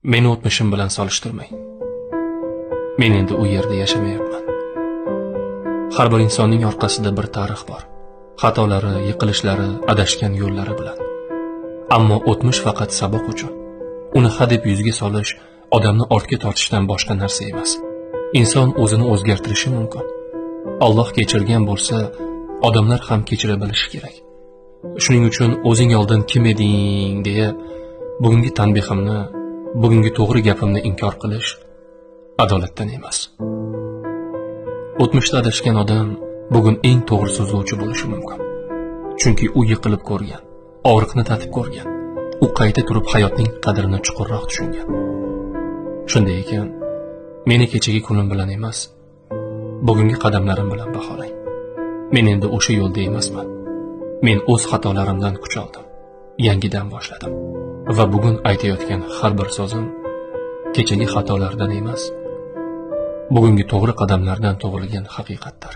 Meni o'tmishim bilan solishtirmang. Men endi u yerda yashamayapman. Har bir insonning orqasida bir tarix bor. Xatolari, yiqilishlari, adashgan yo'llari bilan. Ammo o'tmish faqat saboq uchun. Uni hadeb yuzga solish odamni ortga tortishdan boshqa narsa emas. Inson o'zini o'zgartirishi mumkin. Alloh kechirgan bo'lsa, odamlar ham kechira bilishi kerak. Shuning uchun o'zing oldin kim eding deya bugungi tanbehimni, bugungi to'g'ri gapimni inkor qilish adolatdan emas. O'tmishda adashgan odam bugun eng to'g'ri so'zlovchi bo'lishi mumkin. Chunki u yiqilib ko'rgan, og'riqni tatib ko'rgan. U qayta turib hayotning qadrini chuqurroq tushungan. Shunday ekan, meni kechagi kunim bilan emas, bugungi qadamlarim bilan baholang. Men endi o'sha yo'lda emasman. Men o'z xatolarimdan kuch oldim. Yangidan boshladim. Va bugun aytayotgan har bir so'zim kechagi xatolardan emas, bugungi to'g'ri qadamlardan tug'ilgan haqiqatdir.